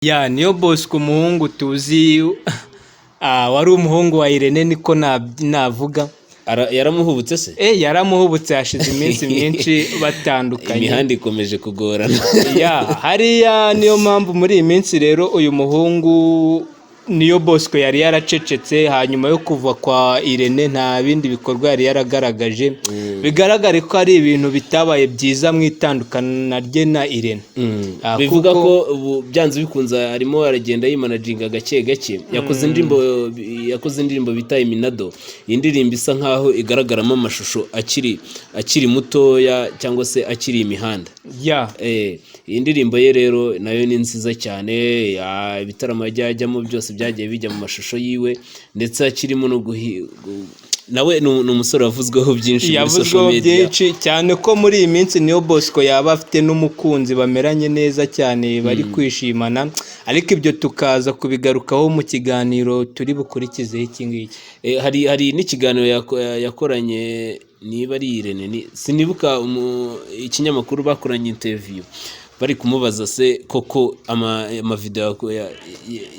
Ya, Niyo Bosco, umuhungu tuzi, wari umuhungu wa Irene, niko navuga. Yaramuhubutse se? Yaramuhubutse, hashize iminsi myinshi batandukanye. Imihanda ikomeje kugorana. Ya, hariya niyo mpamvu muri iyi minsi rero uyu muhungu Niyo Bosco yari yaracecetse hanyuma yo kuva kwa Irene, nta bindi bikorwa yari yaragaragaje. Bigaragare ko ari ibintu bitabaye byiza mu itandukana rye na Irene. Bivuga ko ubu byanze bikunze arimo aragenda yimanaginga gake gake. Yakoze indirimbo bita Iminado. Iyi ndirimbo isa nkaho igaragaramo amashusho akiri mutoya cyangwa se akiri imihanda. Iyi ndirimbo ye rero nayo ni nziza cyane. Ibitaramo yagiye ajyamo byose byagiye bijya mu mashusho yiwe, ndetse akirimo no nawe ni umusore wavuzweho byinshi muri social Yavuzweho media. byinshi cyane ko muri iyi minsi Niyo Bosco yaba afite n'umukunzi bameranye neza cyane, bari kwishimana, ariko ibyo tukaza kubigarukaho mu kiganiro turi bukurikizeho iki ngiki. Hari n'ikiganiro yakoranye, niba ari Irene, sinibuka, ikinyamakuru bakoranye interview, bari kumubaza se koko amavideo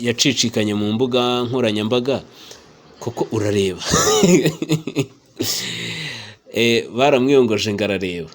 yacicikanye mu mbuga nkoranyambaga koko urareba? Baramwiyongoje ngo arareba.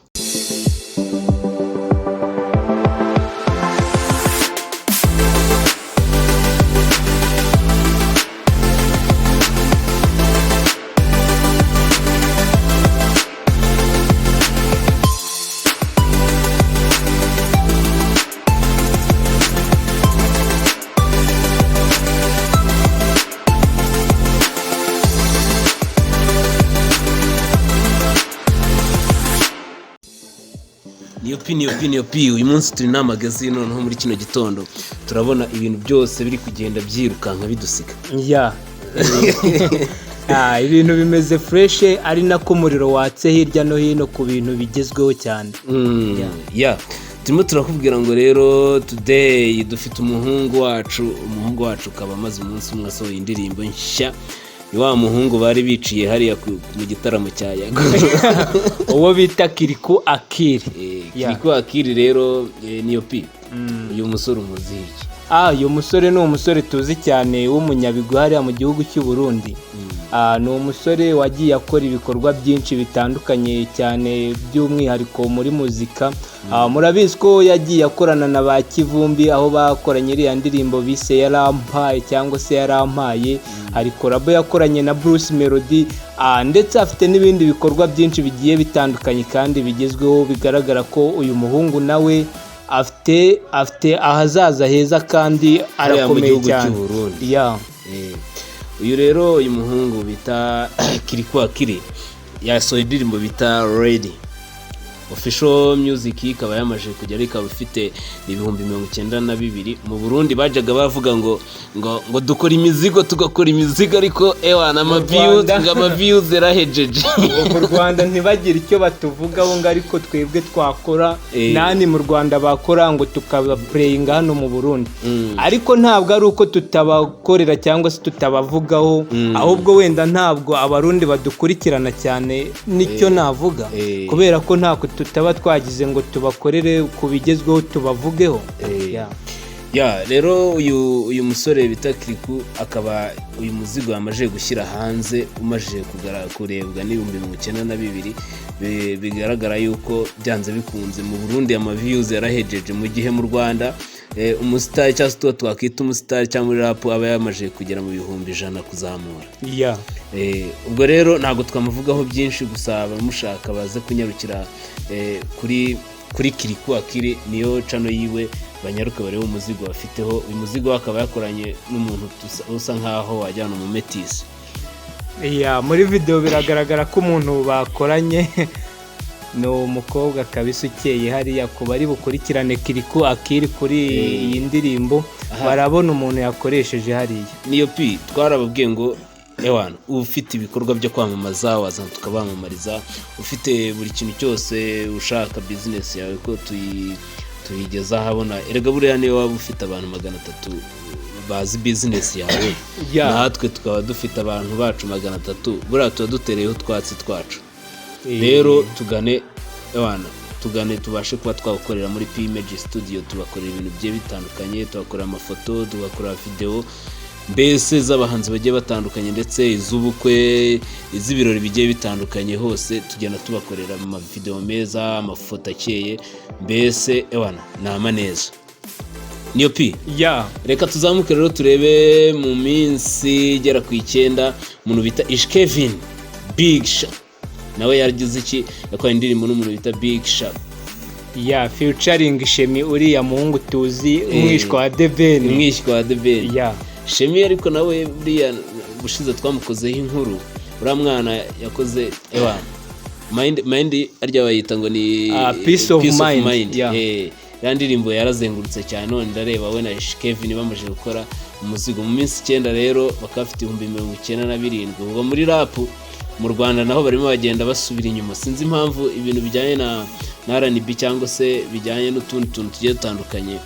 Niyo pi, niyo pi, niyo pi. Uyu munsi turi n'amagazine. Noneho muri kino gitondo turabona ibintu byose biri kugenda byirukanka bidusiga. Ya, ibintu bimeze fresh, ari nako umuriro watse hirya no hino ku bintu bigezweho cyane. Ya, turimo turakubwira ngo rero today dufite umuhungu wacu. Umuhungu wacu ukaba amaze umunsi umwe asohoye indirimbo nshya. Ni wa muhungu bari biciye hariya mu gitaramo cya Yago. Uwo bita Kirikou Akili. Kirikou Akili rero, niyo pi, uyu musore umuzi iki? Uyu musore ni umusore tuzi cyane w'umunyabigwi hariya mu gihugu cy'u Burundi. Ni umusore wagiye akora ibikorwa byinshi bitandukanye cyane, by'umwihariko muri muzika. Murabizi ko yagiye akorana na ba Kivumbi, aho bakoranye iriya ndirimbo bise Yarampaye cyangwa se Yarampaye. Hari collabo yakoranye na Bruce Melody, ndetse afite n'ibindi bikorwa byinshi bigiye bitandukanye kandi bigezweho. Bigaragara ko uyu muhungu nawe afite ahazaza heza kandi Hariya mu arakomeye gihugu cyane. cy'u Burundi. Ya. Uyu rero, uyu muhungu bita Kirikou Akili yasohoye indirimbo bita Ready Official Music, ikaba yamaze kujya, ariko ikaba ifite 92,000. Mu Burundi bajyaga bavuga ngo dukora imizigo, tugakora imizigo, ariko ewana ama views Rwanda. ngo ama views yarahejeje. Ngo mu Rwanda ntibagire icyo batuvugaho, ngo ariko twebwe twakora nani mu Rwanda bakora ngo tukabapureyinga hano mu Burundi. Ariko ntabwo ari uko tutabakorera cyangwa se tutabavugaho, ahubwo wenda ntabwo Abarundi badukurikirana cyane, nicyo navuga, kubera ko ntako tutaba twagize ngo tubakorere ku bigezweho, tubavugeho. Ya. Ya, rero uyu musore bita Kirikou akaba uyu muzigo yamaze gushyira hanze umaze kurebwa n'92,000. Bigaragara yuko byanze bikunze mu Burundi ama views yarahejeje, mu gihe mu Rwanda umusitari cyangwa se tuba twakita umusitari cyangwa muri rap aba yamaze kugera mu 100,000 kuzamura. Ubwo rero ntabwo twamuvugaho byinshi, gusa abamushaka baze kunyarukira kuri Kirikou Akili, niyo channel yiwe, banyaruke barebe umuzigo bafiteho. Uyu muzigo akaba yakoranye n'umuntu usa nkaho wajyana umumetisi. Ya, muri video biragaragara ko umuntu bakoranye ni umukobwa kabisa ukeye. Hariya ku bari bukurikirane Kirikou Akili kuri iyi ndirimbo, barabona umuntu yakoresheje hariya. Niyo pi, twarababwiye ngo ewana ufite ibikorwa byo kwamamaza wazana tukabamamariza, ufite buri kintu cyose ushaka business yawe ko tuyigeza ahabona. Erega buriya niyo waba ufite abantu 300 bazi business yawe, natwe tukaba dufite abantu bacu 300, buriya tuba dutereyeho utwatsi twacu. Rero tugane ewana. Tugane tubashe kuba twagukorera muri P Image Studio. Tubakorera ibintu bigiye bitandukanye, tubakorera amafoto, tugakorera video mbese z'abahanzi bagiye batandukanye, ndetse iz'ubukwe, iz'ibirori bigiye bitandukanye. Hose tugenda tubakorera amavideo meza, amafoto akeye, mbese ewana ni amaneza niyo pi. Reka tuzamuke rero turebe mu minsi igera ku 9, umuntu bita Ish Kevin Big Sha nawe yagize iki? Yakoranye indirimbo n'umuntu bita Big Sha. Ya, featuring Shemi, uriya muhungu tuzi, umwishwa wa The Ben. Umwishywa wa The Ben. Shemi ariko nawe buriya ubushize twamukozeho inkuru. Uriya mwana yakoze ewa mind mind, arya bayita ngo ni Ah, Peace of Mind, yeah. Ya ndirimbo yarazengurutse cyane. None ndareba we na Kevin bamaze gukora umuzigo mu minsi 9 rero, bakaba bafite 97,000. Ubwo muri rap mu Rwanda naho barimo bagenda basubira inyuma. Sinzi impamvu ibintu bijyanye na R&B cyangwa se bijyanye n'utundi tuntu tugiye dutandukanye,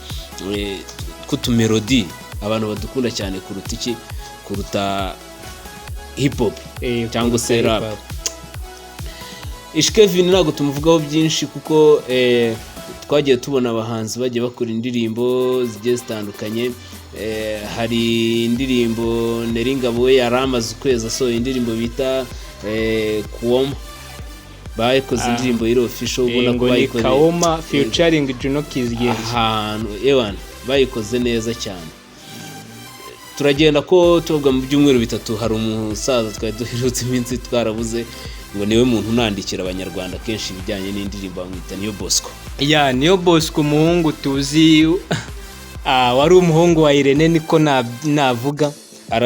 tw'utumelody, abantu badukunda cyane kuruta iki? Kuruta hip hop cyangwa se kuruta rap. hip hop. Ish Kevin ntabwo tumuvugaho byinshi kuko twagiye tubona abahanzi bagiye bakora indirimbo zigiye zitandukanye. Hari indirimbo Nel Ngabo we yari amaze ukwezi asohoye indirimbo bita Kuwoma. Bayikoze indirimbo iri official, ubona ko ngo ni bayikoze Kaoma featuring Juno Kizigenza. Ahantu ewana bayikoze neza cyane. Turagenda ko tuvuga mu byumweru 3, hari umusaza twari duherutse iminsi twarabuze, ngo niwe muntu unandikira Abanyarwanda kenshi ibijyanye n'indirimbo, bamwita Niyo Bosco. Ya, Niyo Bosco, umuhungu tuzi, wari umuhungu wa Irene, niko navuga.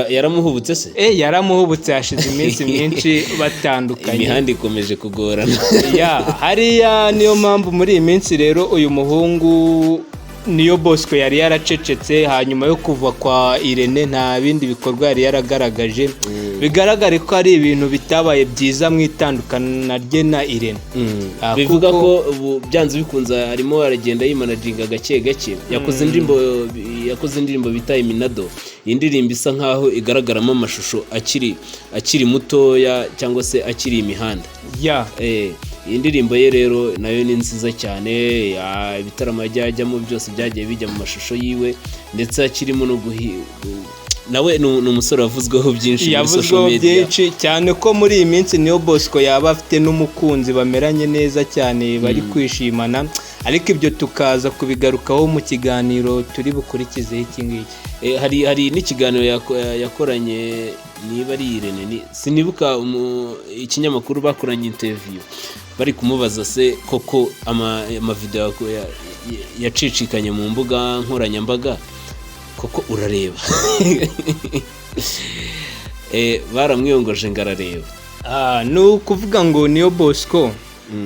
Yaramuhubutse se? Yaramuhubutse, hashize iminsi myinshi batandukanye. Imihanda ikomeje kugorana. Ya, hariya niyo mpamvu muri iyi minsi rero uyu muhungu Niyo Bosco yari yaracecetse hanyuma yo kuva kwa Irene, nta bindi bikorwa yari yaragaragaje. Bigaragare ko ari ibintu bitabaye byiza mu itandukana rye na Irene. Bivuga ko ubu byanze bikunze arimo aragenda yimanaginga gake gake. Yakoze indirimbo bita Iminado. Iyi ndirimbo isa nkaho igaragaramo amashusho akiri mutoya cyangwa se akiri imihanda. Iyi ndirimbo ye rero nayo ni nziza cyane. Ibitaramo yagiye ajyamo byose byagiye bijya mu mashusho yiwe, ndetse akirimo no nawe ni umusore wavuzweho byinshi muri social Yavuzweho media. byinshi cyane ko muri iyi minsi Niyo Bosco yaba afite n'umukunzi bameranye neza cyane, bari kwishimana, ariko ibyo tukaza kubigarukaho mu kiganiro turi bukurikizeho iki ngiki. Hari n'ikiganiro yakoranye, niba ari Irene, sinibuka ikinyamakuru bakoranye interview, bari kumubaza se koko amavideo yacicikanye mu mbuga nkoranyambaga koko urareba? Baramwiyongoje ngo arareba. Ni ukuvuga ngo Niyo Bosco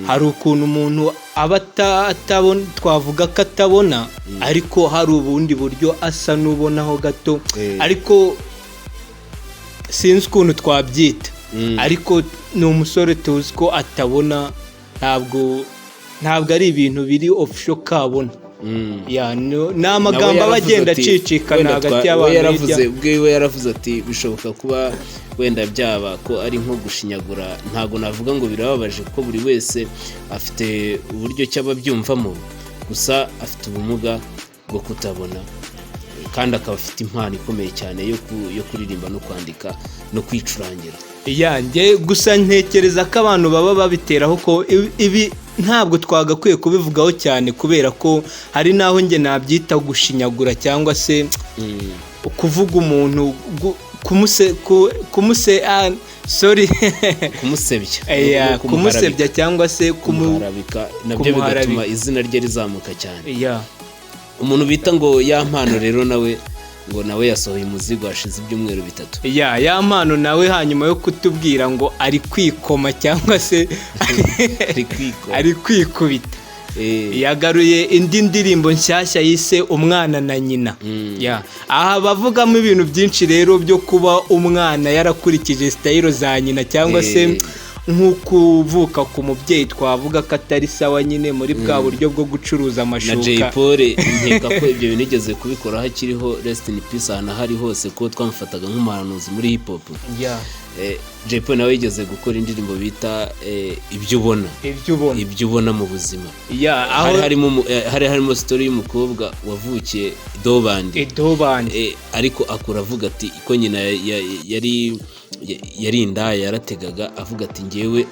hari ukuntu umuntu aba atabona, twavuga ko atabona, ariko hari ubundi buryo asa n'ubonaho gato, ariko sinzi ukuntu twabyita. Ariko ni umusore tuzi ko atabona, ntabwo ari ibintu biri official kabona. Ya, ni amagambo Nawe aba yaravuze agenda ati, acicikana wenda hagati we y'abantu yaravuze hirya. Ubwe we yaravuze ati bishoboka kuba wenda byaba ko ari nko gushinyagura. Ntabwo navuga ngo birababaje kuko buri wese afite uburyo ki aba abyumvamo. Gusa afite ubumuga bwo kutabona kandi akaba afite impano ikomeye cyane yo kuririmba no kwandika no kwicurangira. Yanjye gusa ntekereza ko abantu baba babiteraho ko ibi ntabwo twagakwiye kubivugaho cyane, kubera ko hari n'aho njye nabyita gushinyagura cyangwa se kuvuga umuntu kumuse kumuse, sorry. Kumusebya. Yeah, No kumuharabika. Kumusebya cyangwa se kumuharabika nabyo kumuharabika. Bigatuma izina rye rizamuka cyane. Umuntu bita ngo Ya Mpano rero nawe ngo nawe yasohoye umuzigo hashize ibyumweru 3. Ya Mpano nawe hanyuma yo kutubwira ngo ari kwikoma cyangwa se ari kwikoma, ari kwikubita, yagaruye indi ndirimbo nshyashya yise Umwana na Nyina. Ya, aha bavugamo ibintu byinshi rero byo kuba umwana yarakurikije style za nyina cyangwa se Nk'ukuvuka ku mubyeyi twavuga ko atari sawa nyine, muri bwa buryo bwo gucuruza Na Jay amashuka. Polly, nkeka ko ibyo bintu yigeze kubikoraho akiriho, rest in peace ahantu aho ari hose, ko twamufataga nk'umuhanuzi muri hip hop. Jay Polly nawe yigeze gukora indirimbo bita "Ibyo Ubona". Ibyo ubona. Ibyo ubona mu buzima. Aho Hari harimo story y'umukobwa wavukiye Dobandi. Idobandi. Ariko akura avuga ati ko nyina yari indaya, yarategaga, avuga ati: "Ngewe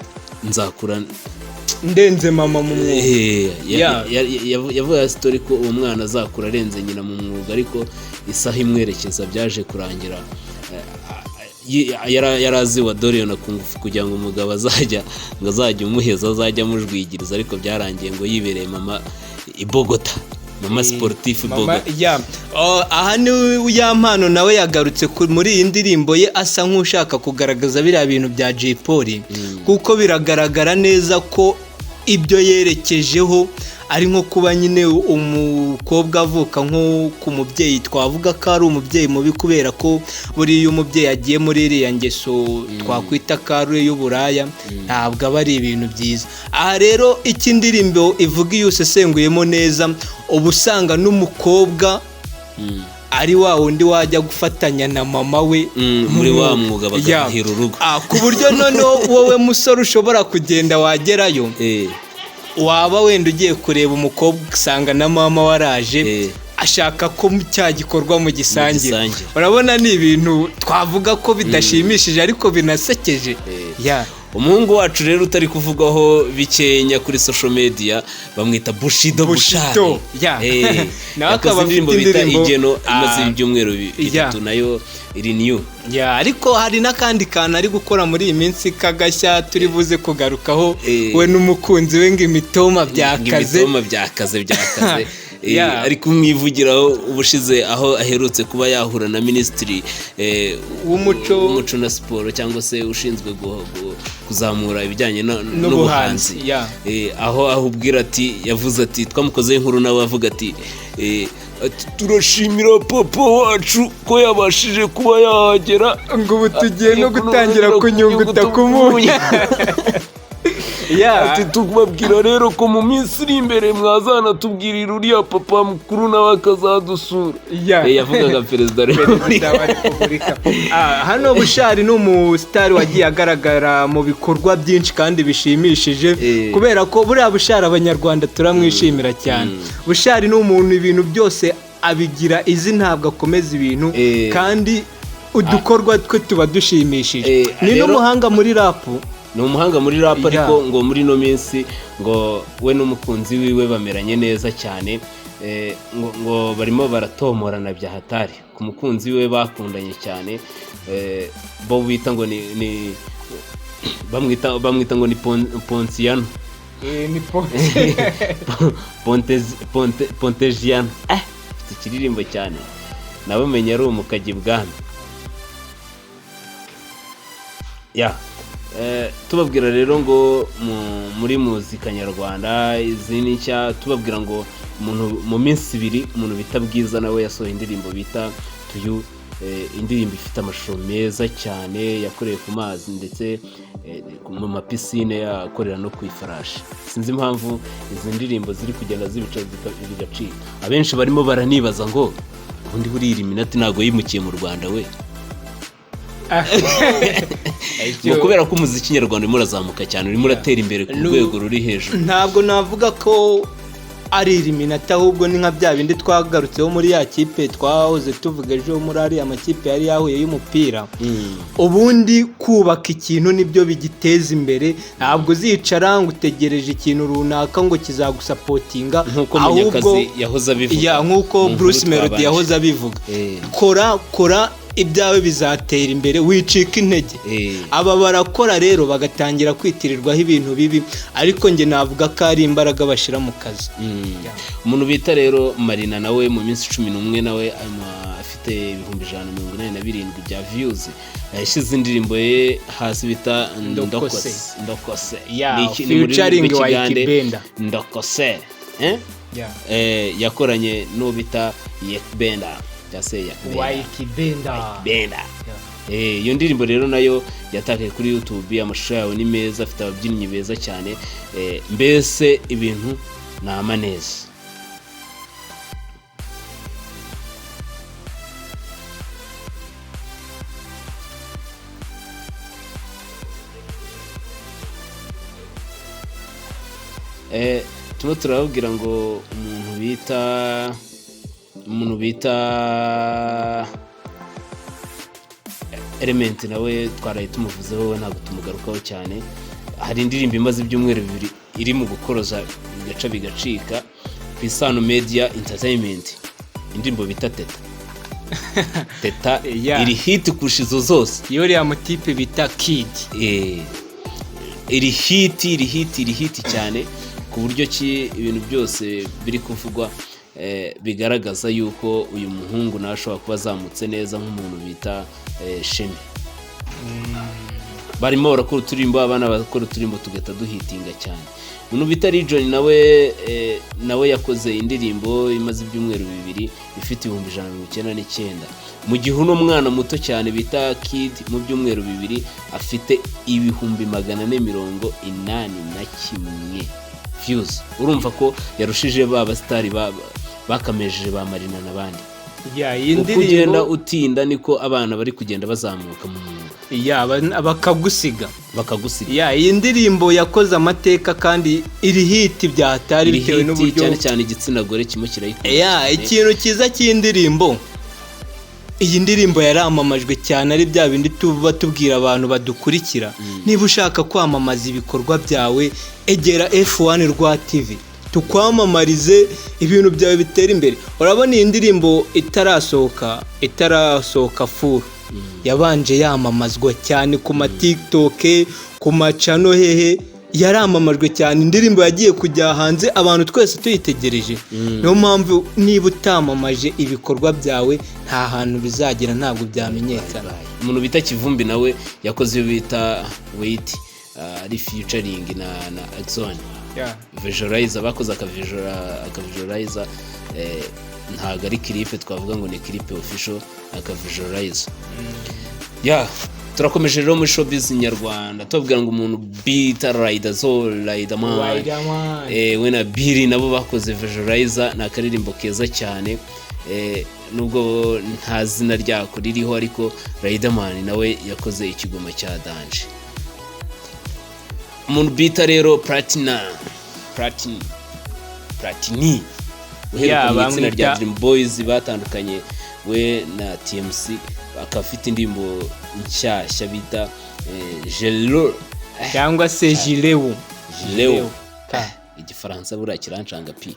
nzakura ndenze mama mu mwuga." Yavuga story ko uwo mwana azakura arenze nyina mu mwuga, ariko isaha imwerekeza byaje kurangira yari azi wa Doriyo na kungufu kugira ngo umugabo azajya ngo azajya umuheza, azajya amujwigiriza, ariko byarangiye ngo yibereye mama i Bogota, mama sportif i Mama, Bogota. Ya. Oh, aha ni ya mpano nawe yagarutse muri iyi ndirimbo ye, asa nk'ushaka kugaragaza biriya bintu bya Jay Polly, kuko biragaragara neza ko ibyo yerekejeho ari nko kuba nyine umukobwa avuka nko ku mubyeyi twavuga ko ari umubyeyi mubi, kubera ko buriya umubyeyi agiye muri iriya ngeso twakwita ko ari iy'uburaya, ntabwo aba ari ibintu byiza. Aha rero icyo indirimbo ivuga, iyo usesenguyemo neza, uba usanga n'umukobwa ari wa wundi wajya gufatanya na mama we Muri wa mwuga bagahira urugo. Ku buryo noneho wowe musore ushobora kugenda wagerayo, waba wenda ugiye kureba umukobwa, usanga na mama waraje, ashaka ko cya gikorwa mu gisangira. Mugisangira. Urabona ni ibintu twavuga ko bidashimishije ariko binasekeje. Umuhungu wacu rero utari kuvugwaho bikenya kuri social media bamwita Bushido. Bushido, Bushari. Nawe Yakoze akaba afite indirimbo bita indirimbo, "Igeno", imaze ibyumweru 3, nayo iri new. Ya, ariko hari n'akandi kantu ari gukora muri iyi minsi k'agashya turi buze kugarukaho, we n'umukunzi we, ngo imitoma byakaze. Imitoma byakaze byakaze. Ari kumwivugiraho ubushize aho aherutse kuba yahura na minisitiri w'umuco. W'umuco na siporo, cyangwa se ushinzwe kuzamura ibijyanye n'ubuhanzi, n'ubuhanzi. Aho ubwira ati, yavuze ati twamukozeho inkuru, nawe avuga ati ati turashimira papa wacu ko yabashije kuba yahagera, ngo ubu tugiye no gutangira kunyunguta ku munyu. Ati tubabwira rero ko mu minsi iri imbere mwazanatubwirira uriya papa mukuru nawe akazadusura. Yavugaga perezida wa repubulika. Perezida wa repubulika. Hano Bushari ni umusitari wagiye agaragara mu bikorwa byinshi kandi bishimishije, kubera ko buriya Bushari Abanyarwanda turamwishimira cyane. Bushari ni umuntu ibintu byose abigira izi, ntabwo akomeza ibintu, kandi udukorwa twe tuba dushimishije. Ni n'umuhanga muri rap. Ni umuhanga muri rap, ariko ngo muri ino minsi ngo we n'umukunzi wiwe bameranye neza cyane, ngo barimo baratomorana bya hatari ku mukunzi we bakundanye cyane, bo bita ngo ni bamwita ngo ni Ponsiano. Ni Pontegiano. Afite ikiririmbo cyane nawe umenya ari umukajya ibwami. Ya, tubabwira rero ngo muri muzika nyarwanda izindi nshya, tubabwira ngo umuntu mu minsi 2, umuntu bita Bwiza nawe yasohoye indirimbo bita "Tuyu", indirimbo ifite amashusho meza cyane yakorewe ku mazi ndetse mu mapisine, yakorera no ku ifarashi. Sinzi impamvu izi ndirimbo ziri kugenda zibica bigacika. Abenshi barimo baranibaza ngo ubundi buriya Illuminati ntabwo yimukiye mu Rwanda we, ngo kubera ko umuziki nyarwanda urimo urazamuka cyane, urimo uratera imbere ku rwego ruri hejuru. Ntabwo navuga ko ari Illuminati, ahubwo ni nka bya bindi twagarutseho muri ya kipe twahoze tuvuga ejo, muri ariya makipe yari yahuye y'umupira. Ubundi kubaka ikintu nibyo bigiteza imbere. Ntabwo uzicara ngo utegereje ikintu runaka ngo kizagusapotinga. Nk'uko Munyakazi yahoze abivuga. Ya, nk'uko mu nkuru Bruce Melody twabanje. yahoze abivuga. Kora, kora ibyawe bizatera imbere, wicika intege. Aba barakora rero bagatangira kwitirirwaho ibintu bibi, ariko njye navuga ko ari imbaraga bashyira mu kazi. Umuntu bita rero Marina nawe mu minsi 11 nawe afite 187,000 bya views, yashyize indirimbo ye hasi bita "Ndokose". "Ndokose", "Ndokose". Ni mu rurimi Featuring rw'Ikigande. Waikibenda. "Ndokose", eh? Yakoranye n'uwo bita Yekbenda cyangwa se Yakbenda. Waikibenda. Benda. Iyo ndirimbo rero nayo yatakaye kuri YouTube, amashusho yawe ni meza, afite ababyinnyi beza cyane, mbese ibintu ni amaneza. Turimo turababwira ngo umuntu bita Element nawe twaraye tumuvuzeho, we ntabwo tumugarukaho cyane. Hari indirimbo imaze ibyumweru 2 iri mu gukoroza bigaca bigacika ku Isano Media Entertainment, indirimbo bita Teta Teta. Iri hit kurusha izo zose. Yuriya mutipe bita Kid. Iri hit, iri hit, iri hit cyane ku buryo ki ibintu byose biri kuvugwa bigaragaza yuko uyu muhungu nawe ashobora kuba azamutse neza nk'umuntu bita Shemi. Barimo barakora uturimbo, abana bakora uturimbo tugahita duhitinga cyane. Umuntu bita Region nawe nawe yakoze indirimbo imaze ibyumweru 2 ifite 199,000, mu gihe uno mwana muto cyane bita Kid mu byumweru 2 afite 481,000 views. Urumva ko yarushije ba basitari bakamejeje ba Marina n'abandi. Ya, iyi Uko ugenda ndirimbo utinda niko abana bari kugenda bazamuka mu mwuga. Ya, bakagusiga. Bakagusiga. Ya, iyi ndirimbo yakoze amateka kandi iri hit byatari Iri bitewe hit n'uburyo cyane cyane igitsina gore kimwe kirayikunda Ya, cyane. ikintu cyiza cy'indirimbo, iyi ndirimbo yaramamajwe cyane, ari bya bindi tuba tubwira abantu badukurikira: niba ushaka kwamamaza ibikorwa byawe, egera F1 Rwa TV tukwamamarize ibintu byawe bitera imbere. Urabona iyi ndirimbo itarasohoka full, yabanje yamamazwa cyane ku ma TikTok, ku macano hehe, yaramamajwe cyane. Indirimbo yagiye kujya hanze abantu twese tuyitegereje. Niyo mpamvu niba utamamaje ibikorwa byawe nta hantu bizagera, ntabwo byamenyekana. Umuntu bita Kivumbi nawe yakoze iyo bita Wait, ari featuring na Axon visualizer, bakoze aka visualizer, ntabwo ari clip twavuga ngo ni clip official, aka visualizer. Ya, turakomeje rero muri showbiz nyarwanda, tubabwira ngo umuntu bita Riderzo, Riderman, Riderman. We na Billy nabo bakoze visualizer, ni akaririmbo keza cyane, nubwo nta zina ryako ririho, ariko Riderman nawe yakoze ikigoma cya danger. Umuntu bita rero Platina Platini Platini uheruka mu itsinda rya Dream Boys batandukanye we na TMC, akaba afite indirimbo nshyashya bita Jelo. Cyangwa se Jilewu. Jileo. Igifaransa buriya kirancanga pi.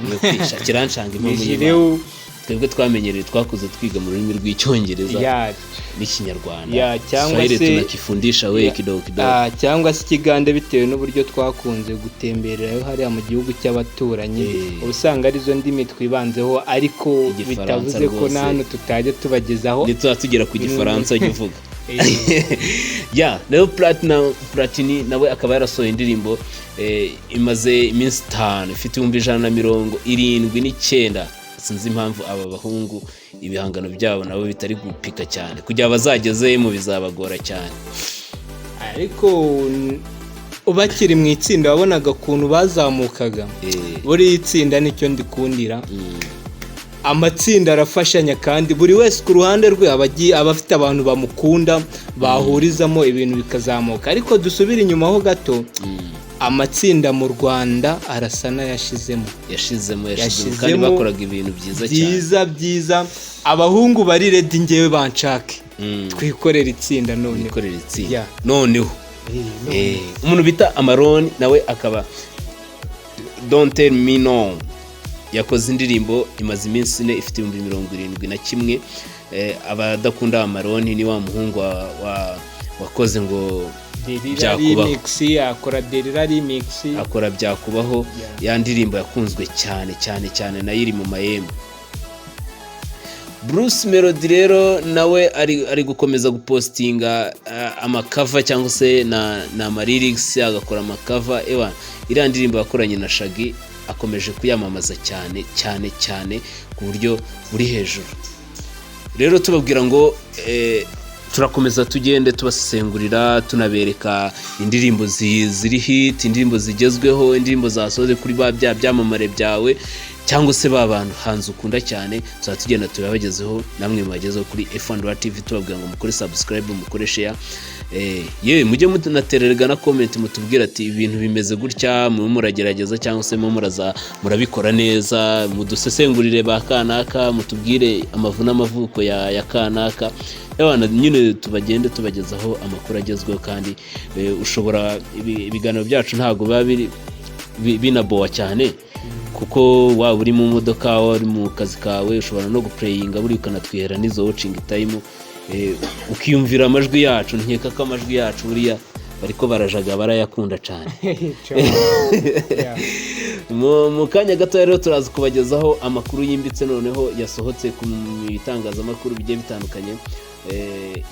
Niyo kwisha kirancanga Ni impamvu y'Imana. Jilewu. Twebwe twamenyereye, twakuze twiga mu rurimi rw'Icyongereza n'Ikinyarwanda. Ya, cyangwa Swahili tunakifundisha we kidogo kidogo. Cyangwa se Ikigande, bitewe n'uburyo twakunze gutembererayo hariya mu gihugu cy'abaturanyi. Uba usanga arizo ndimi twibanzeho, ariko Igifaransa bitavuze ko rwose. na hano tutajya tubagezaho. Ntituzaba tugera ku Gifaransa jya uvuga. Ya, rero Platina Platini nawe akaba yarasohoye indirimbo imaze iminsi 5 ifite 179,000. Sinzi impamvu aba bahungu ibihangano byabo nabo bitari gupika cyane, kugira bazagezemo bizabagora cyane. Ariko bakiri mu itsinda wabonaga ukuntu bazamukaga. Buriya itsinda nicyo ndikundira, amatsinda arafashanya kandi buri wese ku ruhande rwe aba agiye aba afite abantu bamukunda bahurizamo ibintu bikazamuka. Ariko dusubire inyuma ho gato, amatsinda mu Rwanda arasa n'ayashizemo. Yashizemo, yashizemo kandi Yashizemo. bakoraga ibintu byiza cyane. Byiza byiza. Abahungu bari ready, ngewe banshake twikorere itsinda none. Bikorera itsinda. Noneho umuntu bita Amaroni nawe akaba Don't Tell Me No, yakoze indirimbo imaze iminsi 4 ifite 71,000. Abadakunda Amaroni, ni wa muhungu wakoze ngo Derira Byakubaho. Remix, akora Derira Remix. Akora Byakubaho. Ya ndirimbo yakunzwe cyane cyane cyane, nayo iri mu mahembe. Bruce Melody rero nawe ari gukomeza gupostinga ama cover cyangwa se na ama lyrics, agakora ama cover. Ewa, iriya ndirimbo yakoranye na Shaggy akomeje kuyamamaza cyane cyane cyane ku buryo buri hejuru. Rero tubabwira ngo Turakomeza tugende tubasesengurira, tunabereka indirimbo ziri hit, indirimbo zigezweho, indirimbo zasoze kuri ba bya byamamare byawe cyangwa se ba bantu hanze ukunda cyane. Tuzaba tugenda tubabagezeho, namwe mubagezeho kuri F1 TV. Tubabwira ngo mukore subscribe, mukore share, yewe mujye munatererega na comment, mutubwire ati ibintu bimeze gutya, mube muragerageza cyangwa se mube muraza murabikora neza, mudusesengurire ba kanaka, mutubwire amavu n'amavuko ya kanaka. Abana nyine tubagende tubagezaho amakuru agezweho. Kandi ushobora ibiganiro byacu ntabwo biba biri binabowa cyane, kuko waba uri mu modoka, waba uri mu kazi kawe, ushobora no guplayinga buri ukanatwihera n'izo watching time, ukiyumvira amajwi yacu. Nkeka ko amajwi yacu buriya bariko barajaga barayakunda cyane. Yeah. Mu kanya gato rero turaza kubagezaho amakuru yimbitse noneho yasohotse ku bitangazamakuru bigiye bitandukanye,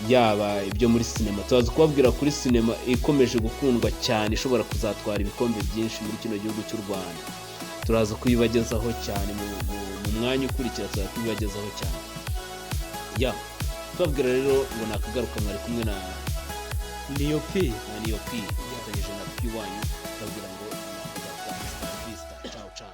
yaba ibyo muri sinema. Turaza kubabwira kuri sinema ikomeje gukundwa cyane, ishobora kuzatwara ibikombe byinshi muri kino gihugu cy'u Rwanda. Turaza kubibagezaho cyane mu mwanya ukurikira, turaza kubibagezaho cyane. Ya, tubabwira rero ngo nakagaruka. Mwari kumwe na Niyo P. Na Niyo P ifatanyije na P wanyu. Tubabwira ngo nakagaruka. Vista, ciao ciao.